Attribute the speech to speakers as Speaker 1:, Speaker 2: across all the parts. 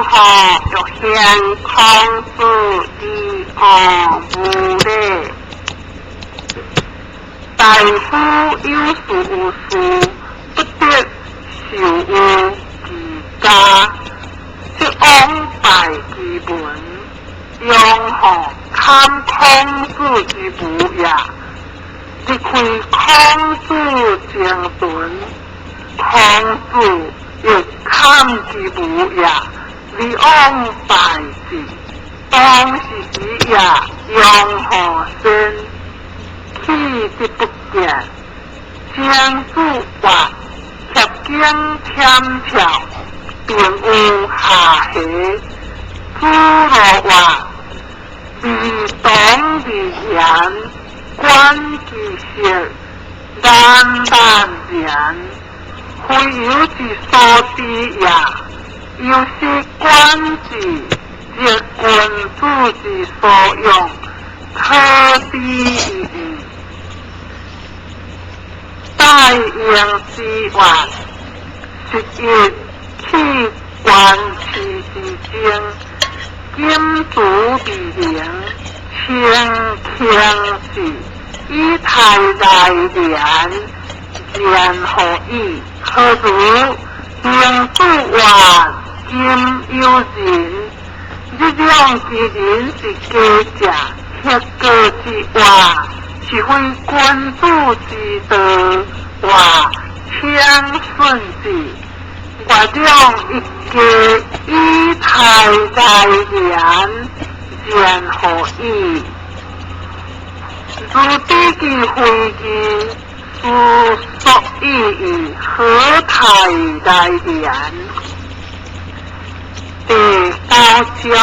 Speaker 1: 何欲現孔子之王無禮？大夫有事有事，不得受於其家，則往敗其門。楊何堪孔子之無也？日開孔子精屯，孔子亦堪其無也。而往敗之，當是時也。楊何先，去則不見。曾子曰：協經忝峭，並有下下。子路曰：未當而言，觀其色，難難言。非由之所知也。由是觀之，則君子之所用，可知已矣。大應之曰：十一去觀其之政，金主未靈，清卿士以太來言，言何以？何如？孟子曰：今有仁，日兩之仁是假者，協過之話是非君子之道。話請順之。月兩一家以太來言，言何以？如知其非義，思索已矣，何太來言？第九章，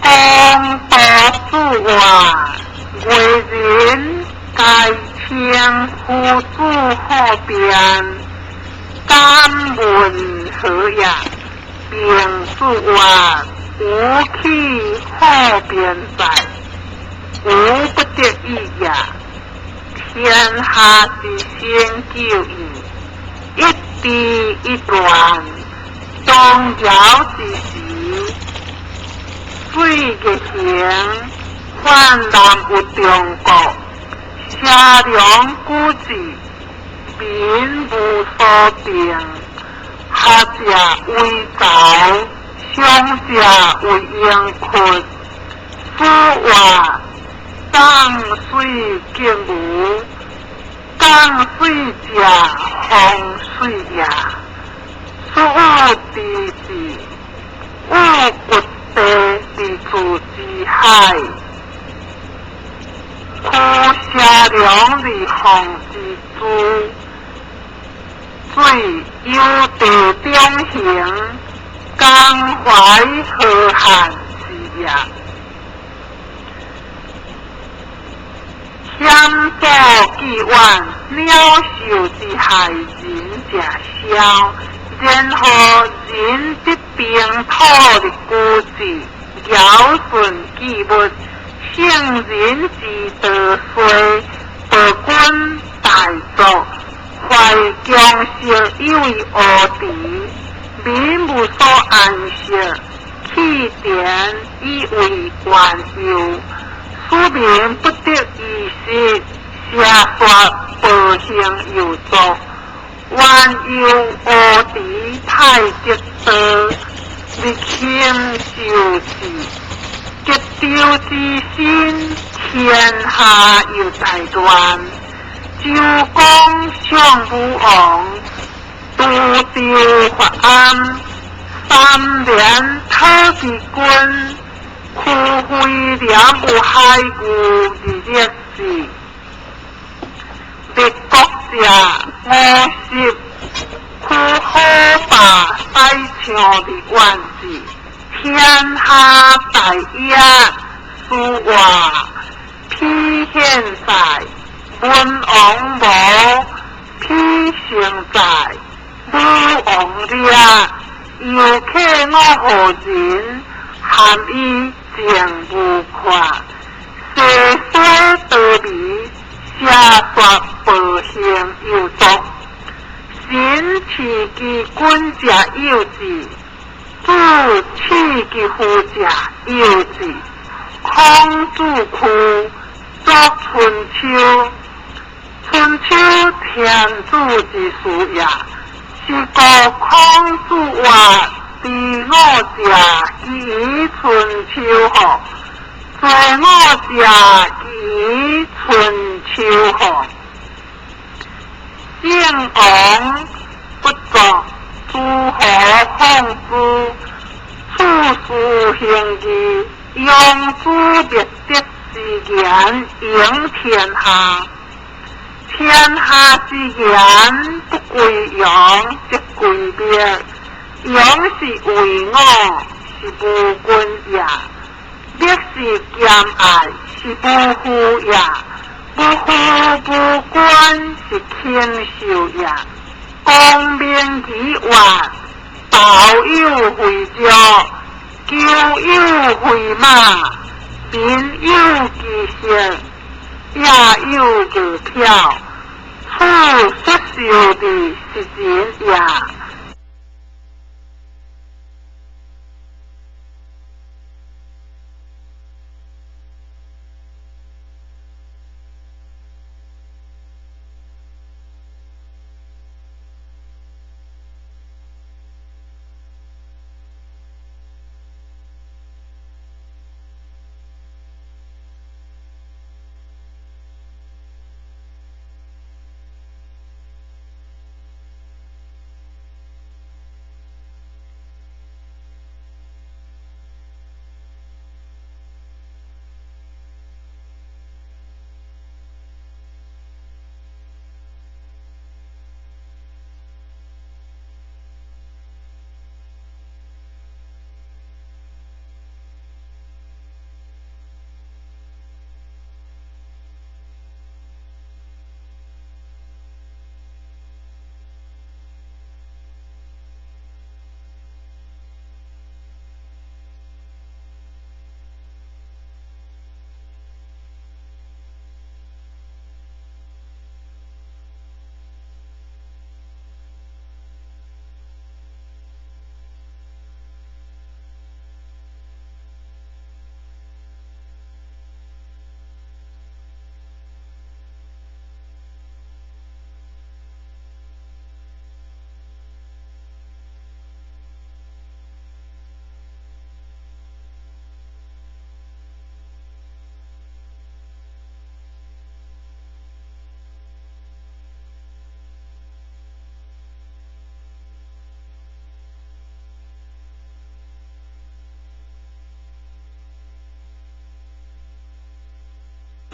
Speaker 1: 公道子曰：為人該稱夫子好辯，敢問何也？孟子曰：吾豈好辯哉！吾不得已也。天下之先久矣，一治一亂，動搖之時，水逆行，泛濫有中國，邪良古治，民無所定。學者為才，上者為盈缺。子曰：漲水激流，漲水者風水也。此有知治，有掘地而處之海，驅邪良而防之諸。水由地中行，江淮河漢是也。險阻既遠，鳥獸之害人者少。然後人得平土而居之，堯舜記物，聖人之道衰，暴君大作，懷強勢以為烏池，民無所安息，棄田以為原宥。庶民不得衣食，邪說暴行又作，原由烏池太極道，日禽獸治，吉兆之心，天下又大亂。周公尚武王，滷州發安，三年討其君。屈非廉有海牛而逆志，立國者50，屈好霸使象而怨之，天下大業，書話丕顯在，文王無，丕成在，武王掠，猶客我何人？含以靜無看，世衰多靡，邪說暴行又作，神賜其君者有志，子刺其父者幼子。孔子胥作春秋，春秋天子之事也。是故孔子曰：知我者，其如春秋乎？罪我者，其如春秋乎？圣王不作，诸侯放之，处事行义，扬诸灭德之言，赢天下。天下之言不归阳，则归灭。阳是为我，是无君也；灭是兼爱，是无父也。无父无君，是禽兽也。公明其愿，道有非鸟，鸠有非马，民有其色，野有饿殍。此所受的是人也。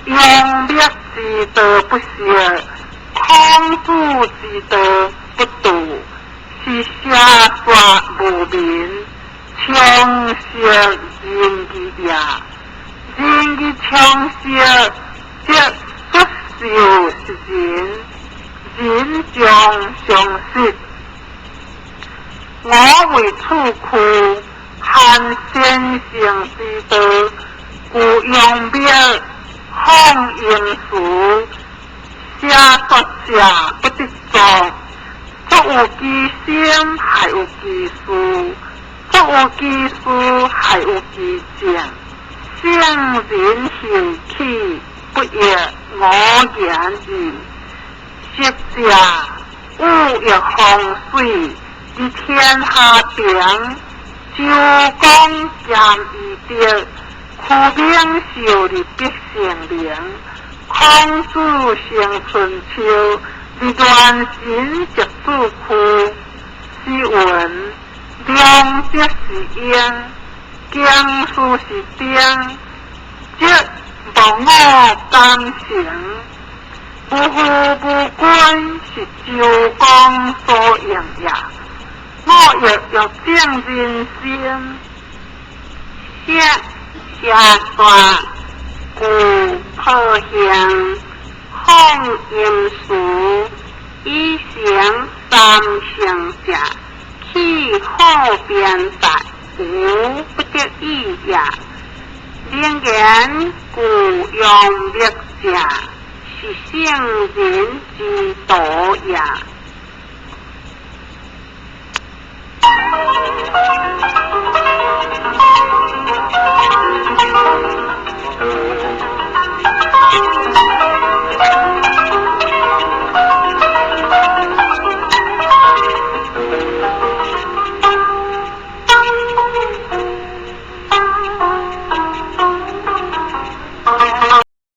Speaker 1: 扬灭之道不息，孔子之道不道，是邪说无明，充斥仁义也。仁义充斥，则出受是人，人将相失。我为处屈，罕先圣之道，故扬灭。放阴事，邪说者不得作。作有其心，害有其事；作有其事，害有其政。圣人行起，不亦我言矣。昔者五岳风水，以天下平，周公兼以德。屈明受而必成名，孔子成春秋，而乱臣贼子胥。诗云：良则是英，经书是丁，则无我敢成。无父无君，是周公所用也。我欲欲正人心，写邪说故破形，放阴事，以成三圣者，去好边在，无不得已也。灵言故扬灭者，是圣人之道也。